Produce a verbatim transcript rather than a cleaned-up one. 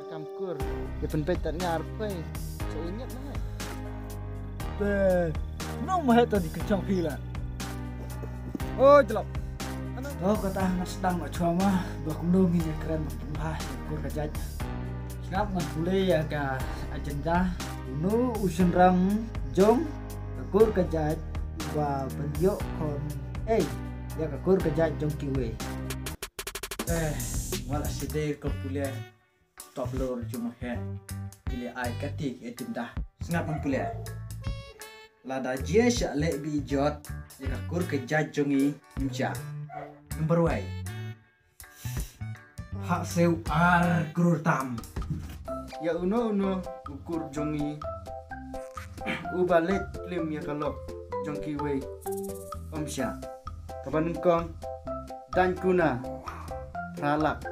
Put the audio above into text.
Kam kur. Ïa pynbeit tat ngar pei. Sa u nyet na hai. Te, no ma heta di kyrchang phi la. Oh, jelap. To kata nga sdang ma chwa ma ba kumno ngi ïa kren ma pynbha ïa kur ka jait. Sngap ngan pule ïa ka agenda. Uno u shynrang jong ka kur ka jait ba ban ïoh khon ei ïa ka kur ka jait jong kiwei. Eh, wala side ko pule. Top lor jong he. Ile ai kati ke tinda. Sngap ngan pule. Lada jia sha le bi jot ïa ka kur ka jait jong i nimcha. Number wai. Ha seu ar krur tam. Ïa uno uno u kur jong i. U ba leit klim ïa ka lok jong kiwei. Om sha. Kaba nyngkong. Dan kuna. Pralak.